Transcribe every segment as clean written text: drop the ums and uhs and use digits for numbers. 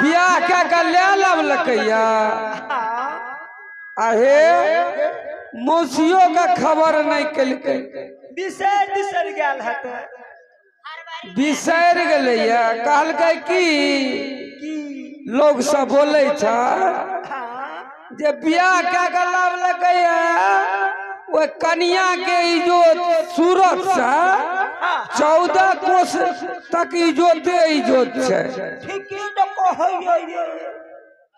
बियाह कए के लए लाबलकैया आहे मौसियो के खबर नहि केलकै। बिसरि तिसरि गेल हेतै। बिसरि गेलैया। कहलकै की की लोग सब बोलै छै जे बियाह कए के लाबलकैया ओहि कनिया के इजोत सूरत से 14 कोस तक इजोते इजोत छै। ठीके तऽ कहैये रे।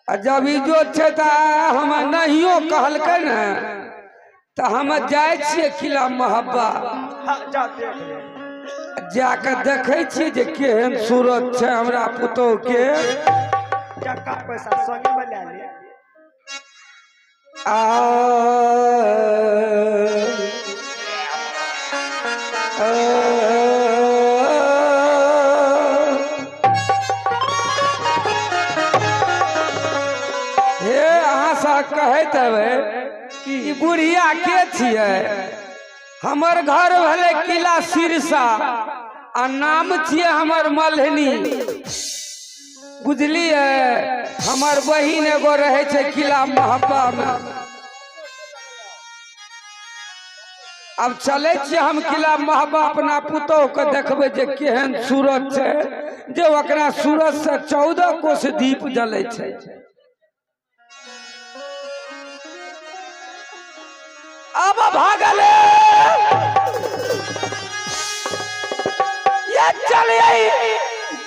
आ जब इजोत छै तऽ हम नहियो कहलकै ने तऽ हम जाइ छियै किला मोहब्बा। हाँ, जा देख ले। जाके देखै छियै जे केहन सूरत छै हमरा पुतोह के। टका पैसा संगे में लए ले। आ हे अहाँ सब कहैत हेबै कि ई बुढ़िया के छियै? हमर घर भेलै किला सिरसा आ नाम छियै हमर मल्हनी, बुझलियै? हमर बहिन एगो रहै छै किला मोहब्बा मे। आब चलै छियै हम किला मोहब्बा, अपना पुतोह के देखबै जे केहन सूरत छै जे ओकरा सूरत से 14 कोस दीप जलै छै। अब भागले ये चलिए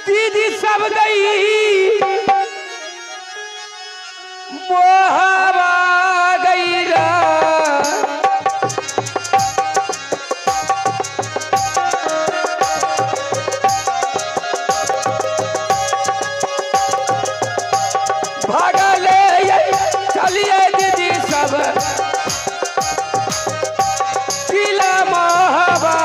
दीदी सब गई मोहबा गई रा। भागले ये चलिए दीदी सब किला मोहबा।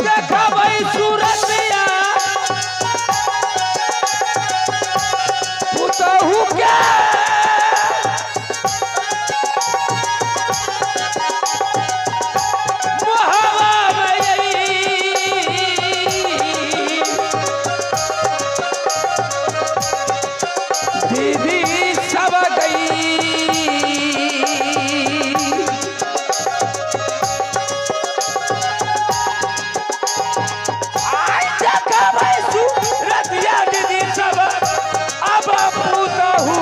देखबै सूरतिया पुतहु के, मोहबा में दीदी सब गई। आई देखबै सूरतिया दीदी सब अब पुतहु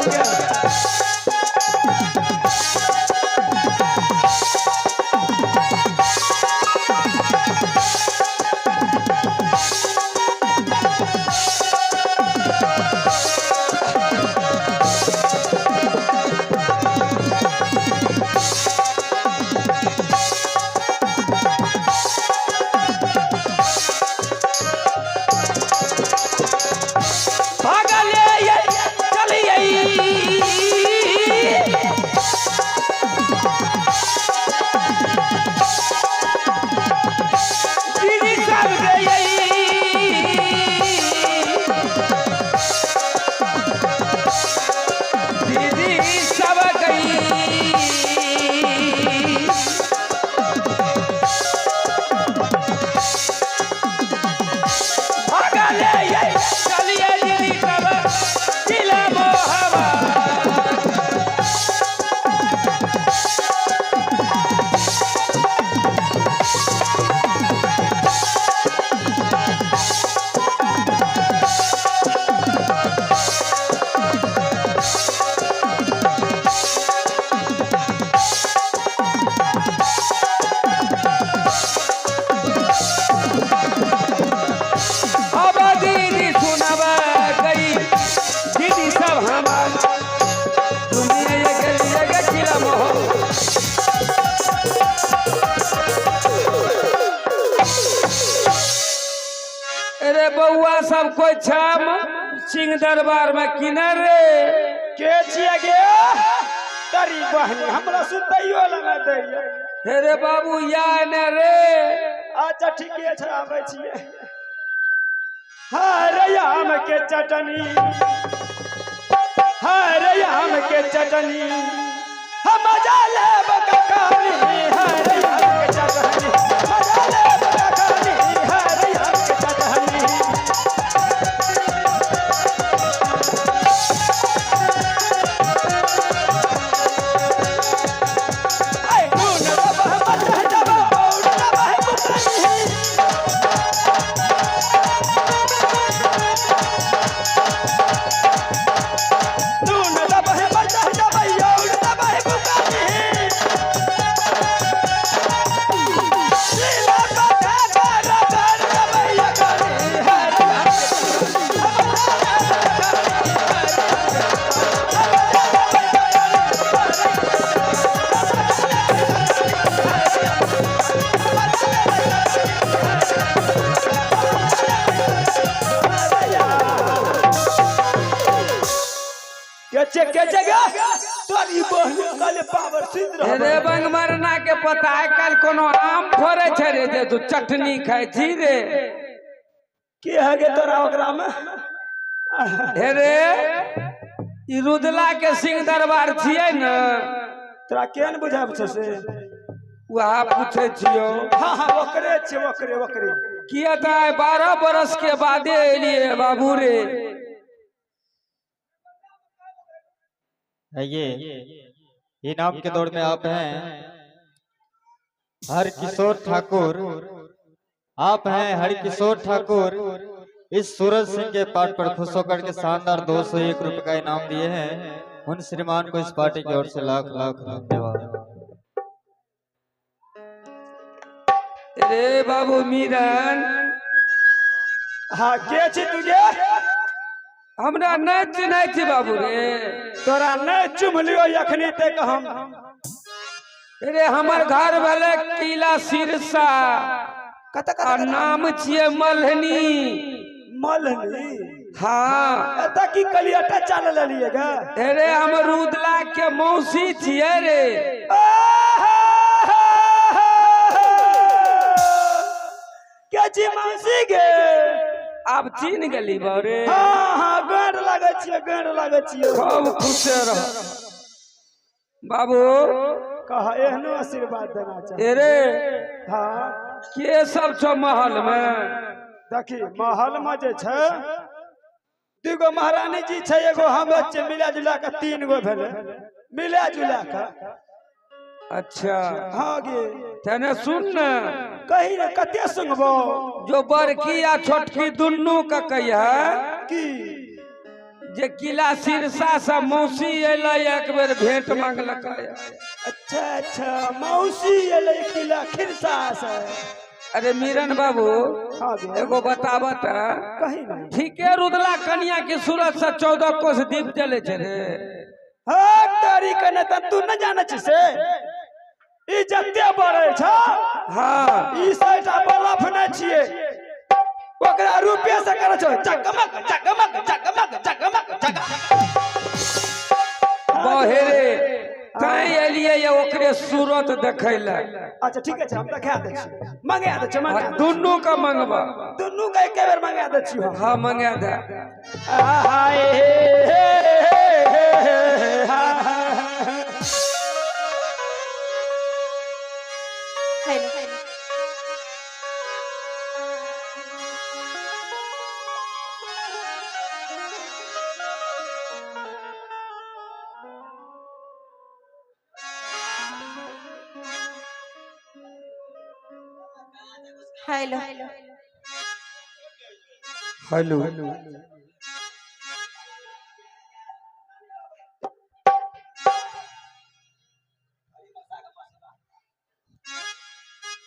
के। भागले ये चलिए दीदी सब गई, दीदी सब गई। भागले ये चलिए दीदी सब किला मोहबा। अब दीदी सुनब गई दीदी सब हमार दुनिया ये गलिए गे किला मोह। अरे बउआ सब कोई छाम सिंह दरबार में किनर रे। के छियै गे तारी बहनी हमरा सुतैयो ला नै दैया। हे रे बाबू या ने रे। अच्छा ठीके छै आबै छियै। हरे आम के चटनी, हरे आम के चटनी, हम मजा लेब ककानी। हरे आम के चटनी मजा लेब ककानी। हरे आम के चटनी। ऐ गुण दबह मचह दबह और दबह कुतनी। नून दबह मचह दबह और दबह कुतनी। लीला पता कर कर दबह यकनी। हरे आम के केचे केचे गे तोरी बहनी काले पावर सिद्ध हे रे रहबे। बंग मरना के पता है कल कोनो आम फड़े छै रे जे तू चटनी खाइ छी रे। के है गे तोरा ओकरा में? हे रे ई रुदला के सिंह दरबार छियै ने, तोरा केहन बुझाब छै से? वएह पूछे छियौ। हाँ हाँ ओकरे छै, ओकरे ओकरे। किया तऽ आइ 12 बरस के बादे एलियै बाबू रे। ये इनाम के दौड़ में आप हैं हरकिशोर ठाकुर, आप हैं हरकिशोर ठाकुर। इस सूरज सिंह के पाठ पर खुश होकर के शानदार 201 रुपए का इनाम दिए हैं। उन श्रीमान को इस पार्टी की ओर से लाख लाख धन्यवाद। रे बाबू मीरन। हाँ के छी तू गे? हमरा नहि चिन्है छी बाबू रे। तोरा नहीं चुमलियो अखनी तक हम। रे हमर घर भेलै किला सिरसा कत आ कत नाम छियै मल्हनी। मलहनी? हाँ। एतऽ की कलियटा चाल लेलिए गे? रे हम रुदला के मौसी छियै रे। के छी मौसी गे? आब चिन्ह गेली बाबू रे। हाँ हाँ गोड़ लागै छियै, गोड़ लागै छियै। खूब खुश रह बाबू। कह एहनो आशीर्वाद देना चाही। रे हाँ के सब छौ महल में? देखी महल में जे छै दूगो महारानी जी छै, एगो हम बच्चे, मिला जुला के 3 गो भेलै मिला जुला के। अच्छा हाँ गे तने सुन न, कही रे कते सुनबो? जो बड़की आ छोटकी दुनू के कहिए की जे किला सिरसा से मौसी एलै एक बेर भेंट मांगलकै। अच्छा अच्छा मौसी एलै किला खिरसा से। अरे मीरन बाबू हाँ गे एगो बताबत कही नहीं। ठीके रुदला कनिया के सूरत से 14 कोस दीप जले छै रे। हाँ तारी कने त तू न जानै छी से ई जते बड़े छ। हाँ ई साइटा बलफ नै छियै, ओकरा रुपये से करै छौ चकमक चकमक चकमक चकमक चकमक। बहेरे तैं एलियै ये ओकरे सूरत देखै लए। अच्छा ठीक छै हम देखा दै छी, मंगा दै छी, आ मंगा दै छी। दुनू के मंगबा। दुनू के एके बेर मंगा दै छी हम। हाँ मंगा दे। हाय हे हे हे हे हा हा। हेलो हेलो हेलो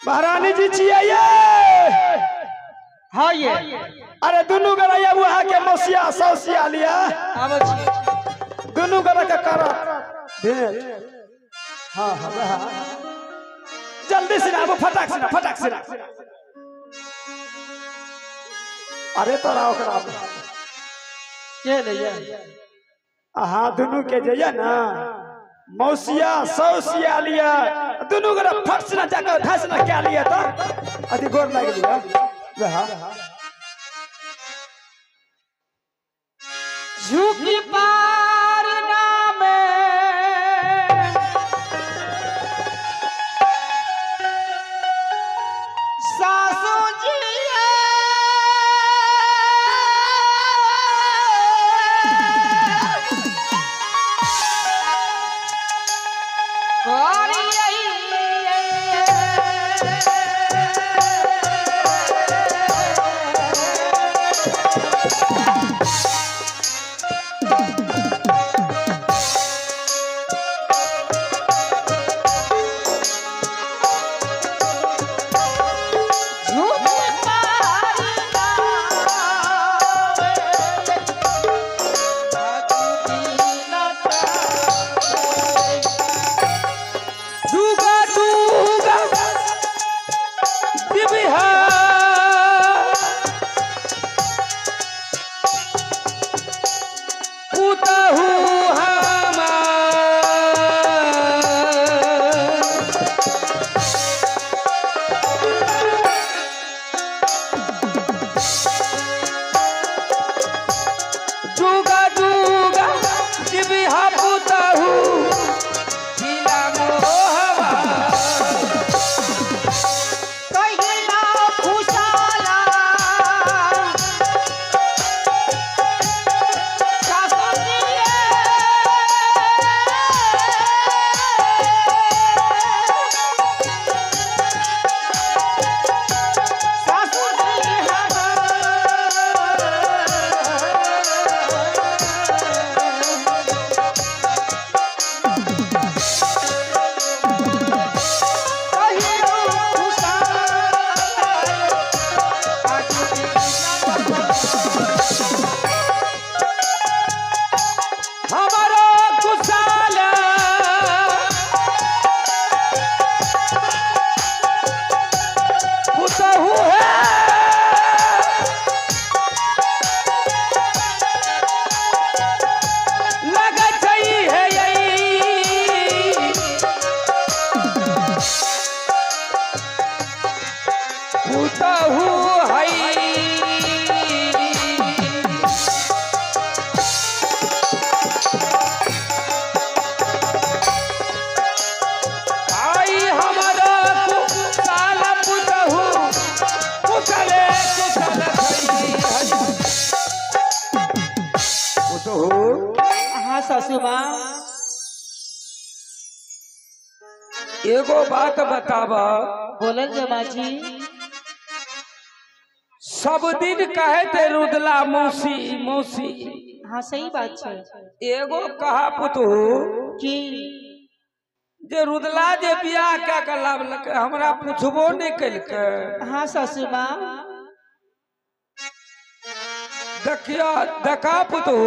महारानी जी छियै ये। हाँ ये अरे दुनू गोरा ये वहाँ के मौसिया सौसिया लिया आबै छी। दुनू गोरा के करत भेंट। हाँ हाँ हाँ जल्दी से आबू, फटाक से फटाक से। अरे तोरा ओकरा के ले ये? अहाँ दुनू के जे ये ना मौसिया सौसिया लिया दुनू गोरा फट से ना जाकर धस ना क्या लिया तो अति गोर लाग लिया वह झुकी पार नामे सासू जी जुगा जुगा दिव्या पुतहु हमार। जुगा जुगा दिव्या पुतहु जिला मोहवा। कहिला खुशाला सासू जी सासू जी कहिलो खुशाला हमारो कुशाल पुतहु है लगै छै हे यई। पुतहु है। आई हमारा कुशाल पुतहु कुशले कुशल थई। पुतहु हाँ सासू माँ एगो बात बताब। बोलल जमा जी। सब दिन कहे थे रुदला मौसी मौसी। हाँ सही बात है। एगो कहा पुतहु की जे रुदला जे बियाह कए के लावलकै हमरा पुछबो नहीं केलकै। हाँ सासू माँ। देखियो देखा पुतहु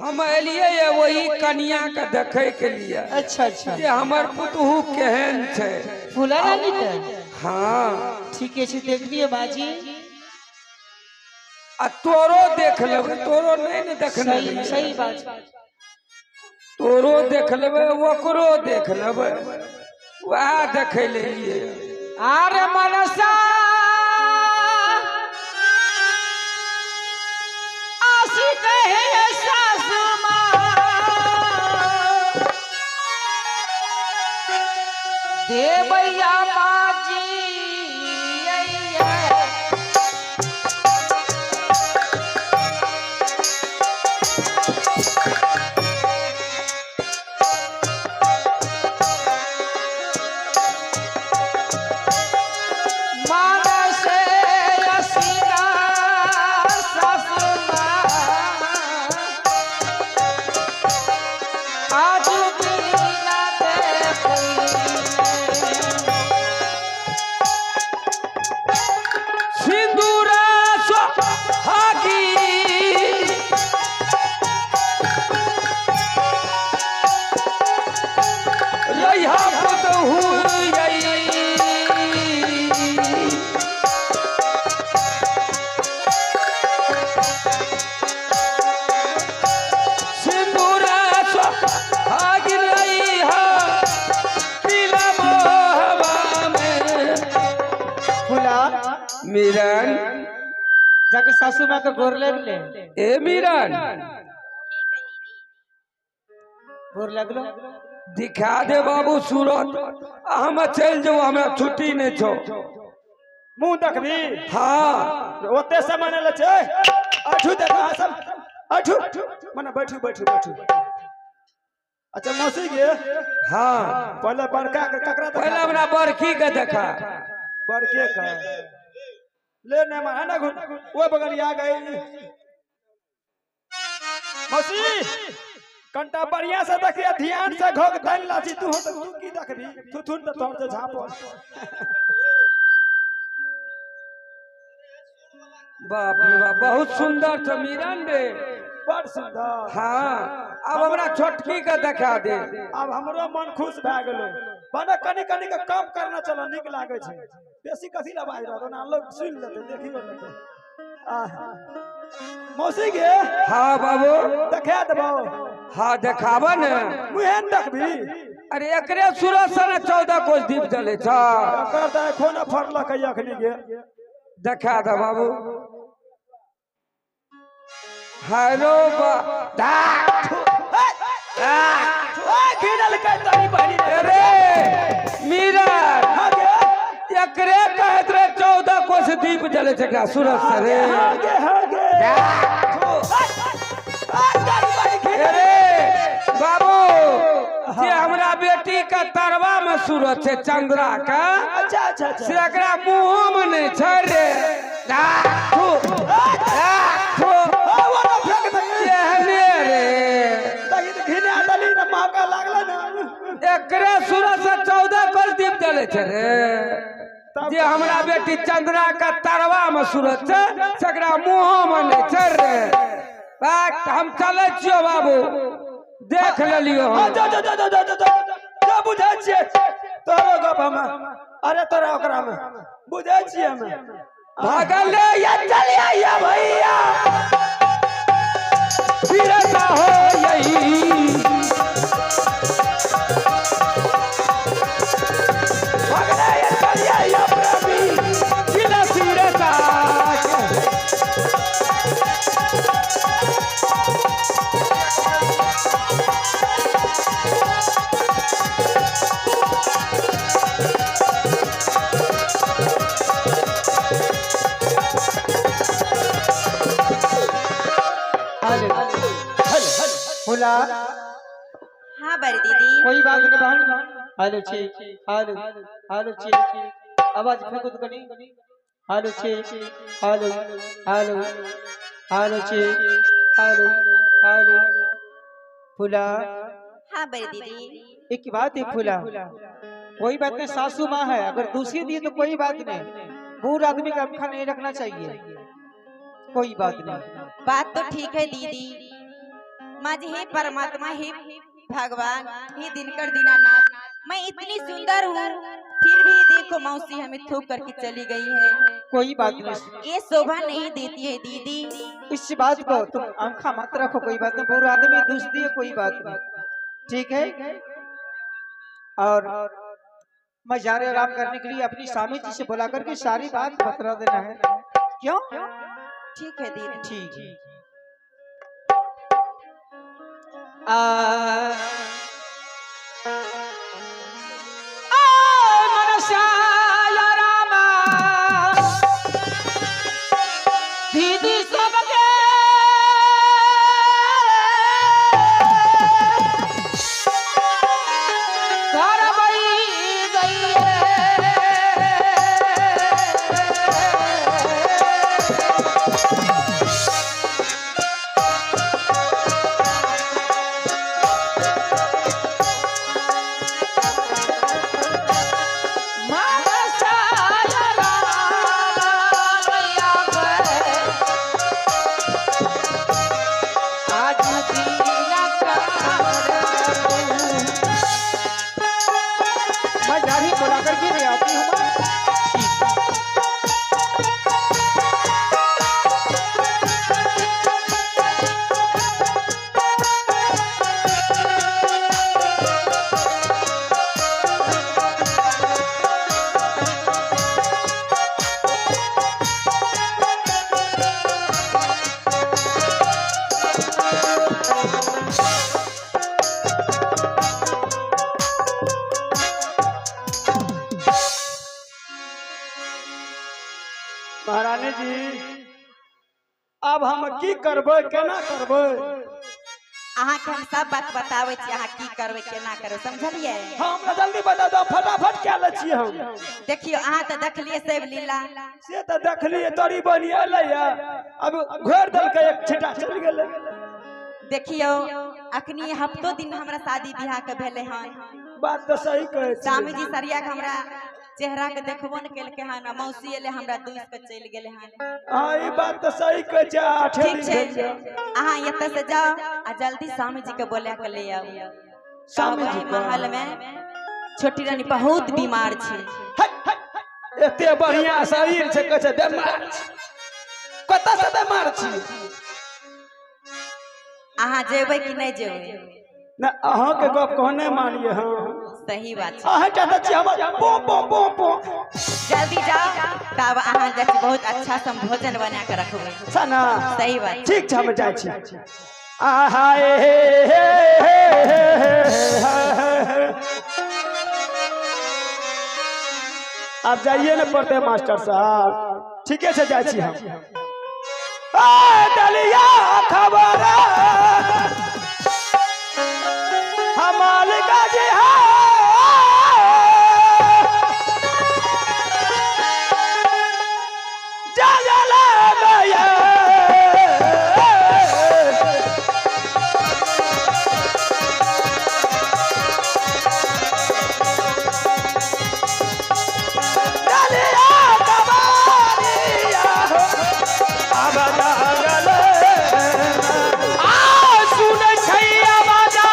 हम एलियै ये वही कनिया के देखे के लिए। अच्छा अच्छा। जे हमर पुतहु केहन छै। फूला रानी के हाँ ठीक है देख लियो बाजी। आ तोरो देख लेबै, तोरो नहीं ने देखने सही रहियै। सही बात। तोरो देख लेबै ओकरो देख लेबै वएह देखै ले एलियै। आरे मनसा आशिक है सासू माँ देवैया माजी मानस असीना सासू माँ। मीरन। जाके सासू माँ के गोर लग ले। ए मीरन, गोर लगलो। दिखा दे बाबू सूरत, आ हम चलि जेबो, हमरा छुट्टी नहीं छो। मुंह देखबी? हाँ। ओते समय नहि लै छै। अठू देखा सब, अठू मने बैठू बैठू बैठू। अच्छा मौसी गे। हाँ। पहले बड़का के ककरा देखा? पहले हमरा बड़की के देखा। बड़के का ले ने मा ना घुन वो बगल आ गई। मौसी कंटा बढ़िया से देखिए, ध्यान से घोक धन लाची तू हो तो तू की देखबी? तू थुन तो तोर से झाप। बाप रे बाप, बहुत सुंदर छ मीरन रे। बड़ सुंदर। हाँ, अब हमरा छोटकी के देखा दे। अब हमरो मन खुश भए गेलै। बने कनी कनी के कम करना चलो, नीक लागे छै। बेसी कथी ला बाजि रहल ना, लोग सुन लेतै, देखियो लेतै। आह मौसी गे। हाँ बाबू। देखा देबो? हाँ देखाब ने। मुहे न देखबी? अरे एकरे सूरत से ने 14 कोस दीप जले छ। एकर तऽ एखो न फड़लक अखनी गे। देखा दे बाबू। हेलो बा घिनल के तनी बहिनी। अरे मीरन, हाँ गे। एकरे कहत रहे 14 कोस दीप जले छै एकरा सूरत से रे। हाँ गे, हाँ गे। अरे बाबू, जे हमरा बेटी के तरवा में सूरत छै चंद्रा का, अच्छा अच्छा अच्छा, से एकरा मुंहो में नहीं छै रे। थू, थू। ओ वो ना फेंक दही। एहने रे। दही तऽ घिना देली ने, महका लागल ने। एकरे सूरत से 14 कोस दीप जले छै रे। जे हमरा बेटी चंद्रा के तरवा में सूरत छै, से एकरा मुंहो में नहीं छै रे। बात हम चलै छियो बाबू, देख लेलियो हाँ, हम। जा जा जा जा जा जा जा, बुझै छियै तोरो गप हम। अरे तोरा ओकरा में बुझै छियै हम। भागल ले या चलिया या भैया, फिरता हो यही। भागल या चलिया या प्रभु, फिर फिरता। फूला। हाँ बड़ी दीदी। कोई बात नहीं बहन। हेलो छी, हेलो हेलो छी, आवाज फेंको तो कनी। हेलो छी, हेलो हेलो हेलो छी, हेलो हेलो। फूला। हाँ बड़ी दीदी। एक बात है फूला, कोई बात नहीं, सासू माँ है, अगर दूसरी दी तो कोई बात नहीं, बूढ़ आदमी का अमखा नहीं रखना चाहिए, कोई बात नहीं। बात तो ठीक है दीदी। माँ जी, हे परमात्मा, हे भगवान, हे दिनकर दीनानाथ, मैं इतनी सुंदर हूँ, फिर भी देखो मौसी हमें थूक करके चली गई है। कोई बात नहीं। ये शोभा नहीं देती है दीदी। इस बात को तुम आंखा मत रखो, कोई बात नहीं, बुरा आदमी दूस दिए, कोई बात नहीं, ठीक है। और मैं जा रही आराम करने के लिए, अपनी स्वामी जी से बुला करके सारी बात बतला देना है, क्यों? ठीक है दीदी। ठीक है। मनसा रामा, दीदी सबके करबई गई। की करबै केना करबै? अहाँ के हम सब बात बताबै छी, अहाँ की करबै केना करबै, समझलियै? हाँ हमरा जल्दी बता दो, फटाफट क्या लै छियै हम। देखियौ अहाँ तऽ देखलियै सब लीला। से तऽ देखलियै, तोरी बनी एलै अब घोरि देलकै, एक छिटा चलि गेलै। देखियौ अखनी हफ्तो दिन हमरा शादी बियाह के भेलै हन। बात तऽ सही कहै छी। स्वामी जी सरिया के हमरा चेहरा के देखबो न केलकै हन, मौसी एलै हमरा दूस के चलि गेलै हन। हाँ ई बात तऽ सही कहै छै। आठे ठीक दिन छै, भेल छै। अहाँ एतऽ से जाओ आ जल्दी स्वामी जी के बोला के ले आउ। स्वामी जी के? महल में छोटी रानी बहुत बीमार छै। एते बढ़िया शरीर छै, कहै छै बेमार छै। कतऽ से बेमार छी? अहाँ जेबै कि नहि जेबै? ना अहाँके गप कहने मानिए। हाँ सही बात छै। अहाँ चाहते छी हमर पो पो पो पो। जल्दी जाओ तब अहाँ जाइ छी, बहुत अच्छा से भोजन बना के रखबै। अच्छा ना? सही बात छै। ठीक छै, हम जाइ छी। आहा हे हे हे हे हे। आब जाइए ने पड़तै मास्टर साहब। ठीके छै, जाइ छी हम। आ डलिया खबर हम मालिका जी है। जा जला मैया। डलिया कबारिया हो, अब जागल। आ सुनै छै आवाजा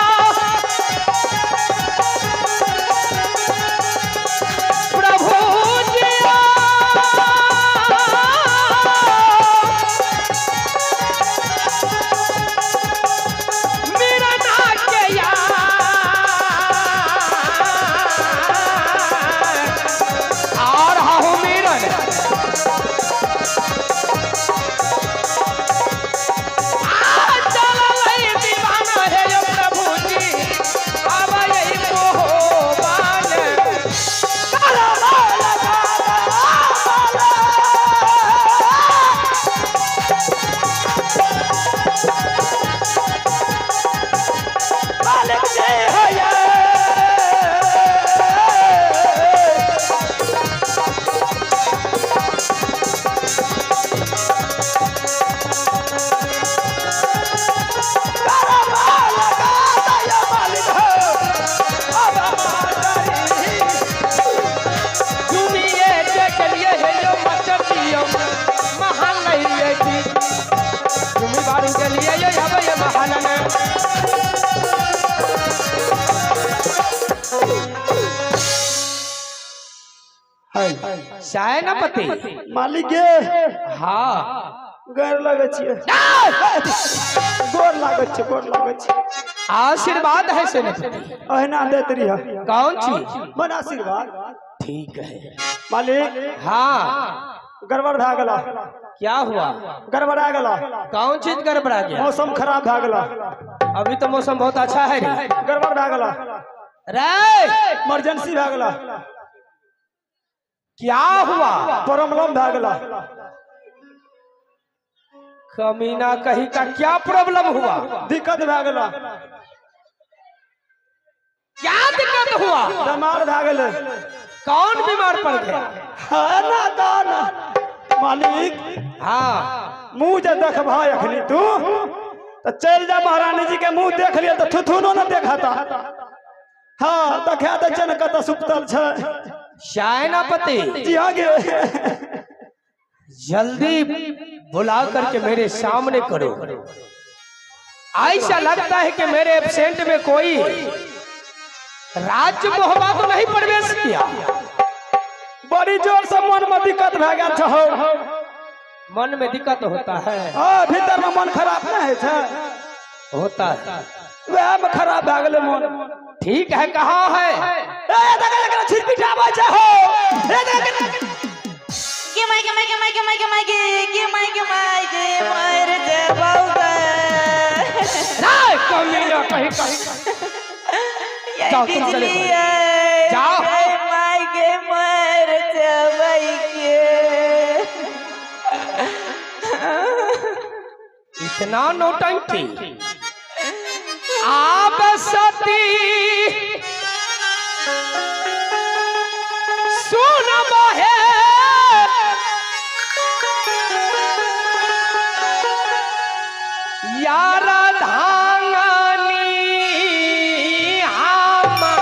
प्रभु जी, मेरा ना के यार आ रहा हूँ मीरन। चललै दीवाना हे यो प्रभु जी, आबै मोहबान। मालिक जी है। झूमिए देखलिए हे यो मास्टर जी, यो महान लइए जी, झूमी बारू के लिए ये आबै महान। सेनापति मालिक गे। हाँ। गोर लगै छियै, गोर लागै छियै, गोर लागै छियै। आशीर्वाद है सेनापति। अहिना दैत रहिह। कौन चीज? मन आशीर्वाद। ठीक है। मालिक। हाँ। गड़बड़ भए गेला। क्या हुआ? गड़बड़ा गेला। कौन चीज गड़बड़ा गया? मौसम खराब भए गेला। अभी तो मौसम बहुत अच्छा है रे। गड़बड़ भए गेला। रे इमरजेंसी भए गेला। क्या हुआ? प्रॉब्लम भए गेला। कमीना कहीं का, क्या प्रॉब्लम हुआ? दिक्कत भए गेला। क्या दिक्कत हुआ? बीमार भए गेलै। कौन बीमार पड़ गया? हाँ ना दा ना मालिक। हाँ। मुँह जे देखबह अखनी तू तऽ चलि जा, महारानी जी के मुँह देख लिअ तऽ थुथुनो न देखता। हाँ देखा दै छै ने कतऽ सुतल छै। सेनापति। जी हाँ गे। जल्दी बुला करके मेरे सामने करो। ऐसा लगता है कि मेरे एबसेंट में कोई राज्य मोहबा तो नहीं प्रवेश किया। बड़ी जोर से मन में दिक्कत भए गेल छौ। मन में दिक्कत होता है? हाँ, भीतर में मन खराब नहीं होइ छै? होता है। वएह में खराब भए गेलै मन। ठीक है, कहाँ है? ए देख देख, छिरपिट आबै छै हो, ए देख। गे माय गे माय गे माय गे माय गे माय गे गे माय गे माय गे मर जेबौ गे। रे कमीना कहीं कहीं। जाओ, तुम चले बिजली जाओ। जाओ। गे माय गे मर जेबै गे। इतना नौटंकी। आप सती सुन बहे यार धांगनी हामा।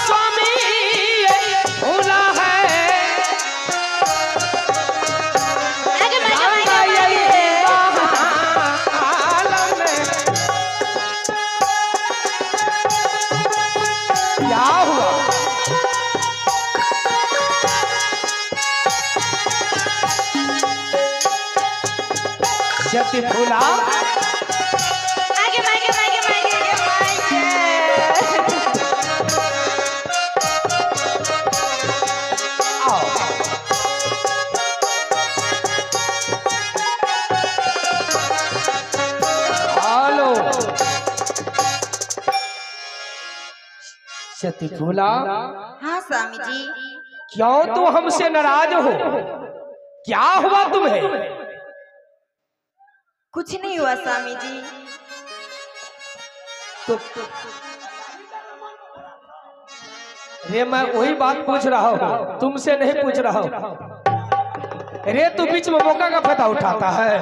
स्वामी भूला है क्या हुआ? सती फूला आगे मागे मागे मागे मागे। आओ। हेलो सती फूला। हाँ स्वामी जी। क्यों तुम हमसे नाराज हो? क्या हुआ तुम्हें? कुछ नहीं हुआ स्वामी जी। तो रे मैं वही बात पूछ रहा हूँ, तुमसे नहीं पूछ रहा हूँ। रे तू बीच में मौका का फायदा उठाता है।